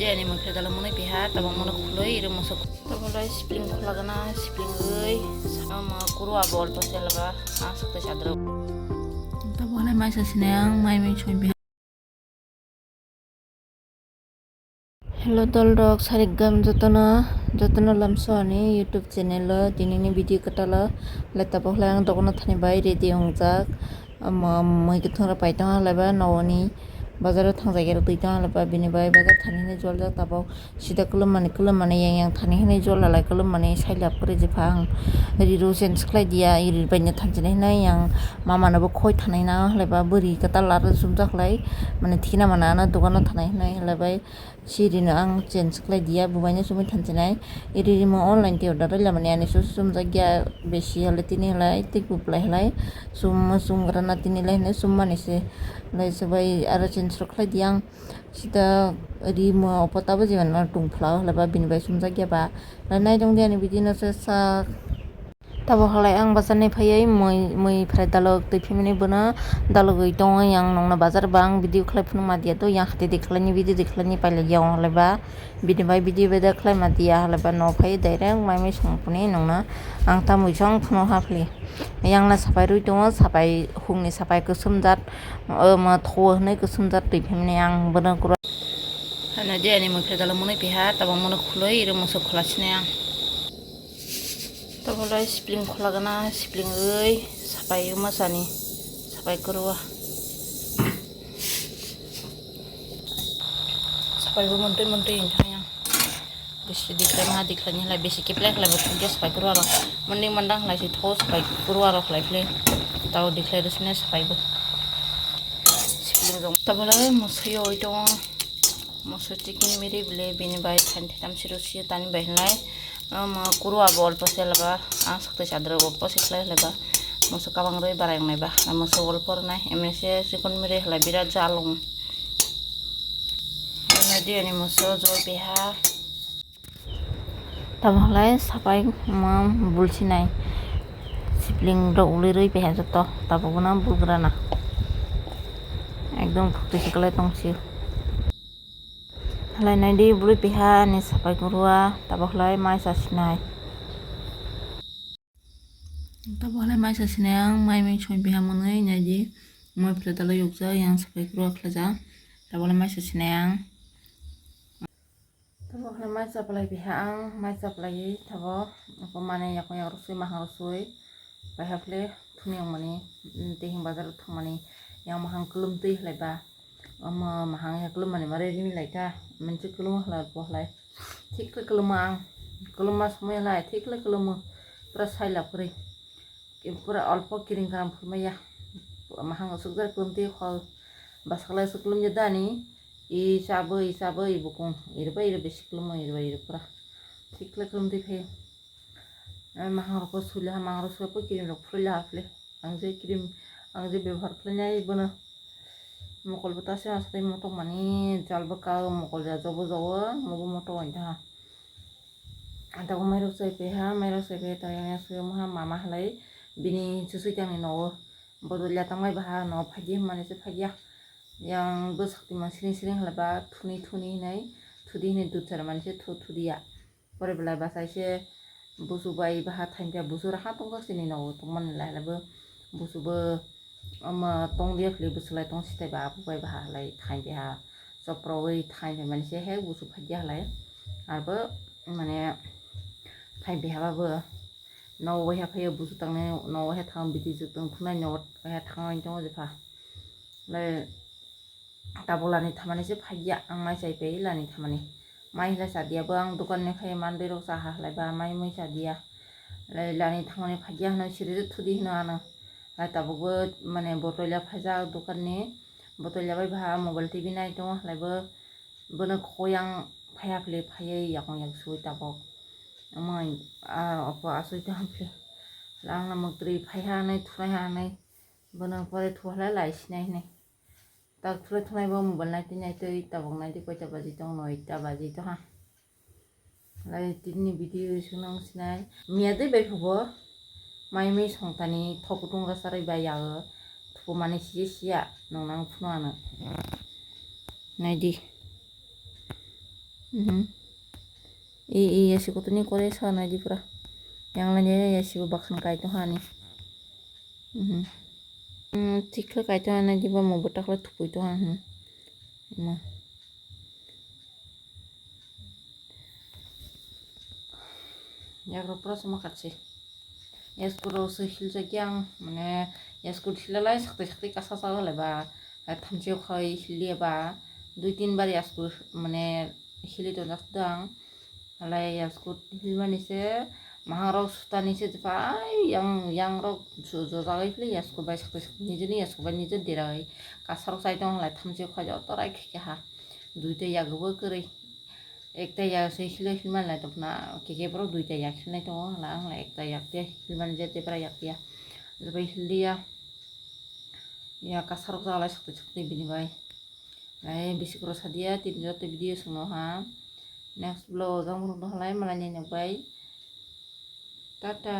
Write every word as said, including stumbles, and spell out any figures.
Ani mokhe dala monoi piha, tabang mono khuloi, iro mosok. Tabang lai sipling khulagana, sipling oi, sama kuru abo olpo selaba, asok te sadro. Tabang lai mai sasine ang, mai mai choi piha. Hello dolrok, sarigam jotono, jotono lamso ani YouTube channel o, dinini video kwtalo, le tabok lai ang dogano thani bai ready wngjak. Omo mui kwthwng rok pai tongo halaiba nogoni bazar o thangjak ya rok twi tongo halaiba bini bai bazar thani hinwi jol jak tabok sida kwlwm mani kwlwm mani yang yang thani hinwi jol lalai kwlwm mani sai lab kwrwi jepha ang ri rw change khlai diya ri bai no thanchini hinwi yang mama no bo khoi thanai na halaiba bwrwi kwtal aro sumjak lai mani thikna mana ano dogan o thanai hinwi halaibai. Sirino ang change khlai diya, bubaino chumui thansinai. Iri rimo online tei order rwlamani ani susu sumjak ya besi hwlai tini hwlai tei kuplai hwlai. Sum sumgrana tini lai hwnwi summani se. Lai se bai aro change rok khlai diya ang. Sida rimo opo tabo jemon tong phlao hwlai ba bini bai sumjak ya ba. Lai nai tong di ani video no se sak. Tabok halai ang bazar ni phaiwi mui, mui phrai dalok twi phimani bono dalogwi tongo yang nongno bazar ba ang video khlai phunuk ma diya to yang hati de khlaini video de khlaini pailai ya ong halai ba bini bai video beda khlai ma diya halai ba no phai direct mai mai song phuni nongno ang ta mui song phunuk ha phli yang na sapai rwi tongo sapai hung ni sapai kwsum jat ma thogo hwnwi kwsum jat twi phimani ang bono kuro. Hana de ani mui phai dalok monoi piha tabok mono khuloi iro mosok khula sinai ang. Tabole sipling khulagana, sipling oi, sapai masani, sapai kwrwa. Sapai bo montwi montwi wngkha yang. Bisi dikhlai ma dikhlai ni lai bisi kiplai khlai bo thangya sapai kwrwa rok. Mandi mandang lai si tho sapai kwrwa rok lai phle. Tao dikhlai rwsine sapai bo. Sipling jong. Tabole mosoyo oi tongo. Moso chicken miri bile bini bai thain thaitam siro sio tani bai hinlai. Omo kuru abo olpo se laba. Ang sakte sadro olpo se khlai laba. Moso kabang roi barai wngnai ba. Moso olpo rwnai. Emne se chicken miri hlai birat jal wngo. Nadi ani moso jol piha. Tamo hlai sapai ma bulsinai. Sipling rok uli roi piha joto. Tabuk no bulgrana. Ekdom phukti se kwlai tong sio. Halai nai di bwrwi piha ni sapai kwrwa tabok halai mai sa sinai. Tabok halai mai sa sinai ang mai mai soi piha mwnwi nai di moi phre dalai yokjak yang sapai kwrwa khlaijak tabok halai mai sa sinai ang. Tabok halai mai sa palai piha ang mai sa palai tabok mane yakung yakrok soi mahang rok soi. Pai haphle thuni yang mani tei hing bazar thang mani yang mahang kwlwm twi halai ba. Omo mahang ya kwlwm mani mare ring lai ta mensik kwlwm halai bo halai thik khe kwlwm ang kwlwm ma somoi halai thik khe kwlwm pura sai lab kwrwi pura olpo kiring karam phulmai ya mahang aswk jar kwlwm twi hol bwswk lai aswk kwlwm ya dani i chabwi i chabwi bukung iriba iri bisi kwlwm iriba iri pura thik khe kwlwm twi phai. Mahang rok sui laha mahang rok sui po kirim rok phuri laha phle ang je kirim ang je bebohar khlainai bono mokol bo ta se asai motok mani jal bwkha mokol ja jobo jobo mobo motok oi ta ang tabuk mairok sai pe ha mairok sai pe ta yang sui ma ha mama halai bini chusui tang ni nogo bodol ya tang bai baha no phaidi hwnmani se phaiya yang bwswk twi ma siring siring halai ba thuni thuni hinai thudi hinai dud chara mani se thu thudi ya. Pore belai bwsai se busu bai baha thain khe busu raha tong jak sini nogo tong mani lai bo busu bo omo tong dia phli busu lai tong sitai ba abu bai baha lai thain khe ha chopro wi thain khe mani se he busu phai dia lai abo mane thain khe ha bo nogo bai ha phai busu tang nai nogo bai ha thang bidi ju tong thung nai nogo bai ha thang nai tong jepha lai. Tabuk lani thamani se phaiya ang mai chai pai lani thamani mai hwlai cha diya bo ang dukan ni khai mandwi rok cha ha hwlai ba mai mui cha diya lai lani thangmani phaiya hwnwi siri thudi hwno ano lai tabuk bo mane bottle ya phaijak dukan ni bottle ya bai baha mobile T V nai tongo hwlai bo bono koyang phaiya phli phaiya yakung yak sui tabuk amai opo asui tong phli lang lamuk twi phaiha hwnwi thunaiha hwnwi bono pore thuha lai lai sinai hwnwi. Tak thulai thulai bo mobile nai twi nai twi tabuk nai twi koita baji tong noita baji tong ha. Lai tini video sung nang sinai miya dei bai phubo mai mui song tani thok kutung rasa rwi bai yago thupo mani sije siya nung nang phunu ano. Nai di. Mhm. I, i, yasi kotoni kore sa nai di pura. Yang lai ya, yasi bo bakhan kai to hani. Mhm. Hmm, thik khe kai to nai di ba mo bo takla thupui to han. Hmm. Mo. Yagrok pura sama katsi. Yasku rok se hiljak yang, mane yasku hilalai sakti sakti kasa sa lai ba, thamchi khai hilia ba, dui tin bar yasku mane hili tonjak dang. Alai yasku hilmani se, mahang rok sutani se, jephai yang, yang rok jo-, jojagwi phili yasku bai sakti sakti nijeni yasku bai nije deragwi kasa rok chai tong halai thamchi khai joto rai khe ha. Duita yago bo kwrwi. Ekta yak se hilo hilmani lai tongna, keke borok duita yak hilnai tongo, hala ang ekta yak te hilmani je tebra yak ya. Jebai hilya. Ya kasarok jalai sakti sakti bini bai. Lai bisi koro sadia, tini joto video songno ha. Next vlog o jang rok halai malai ni nok bai. Tata.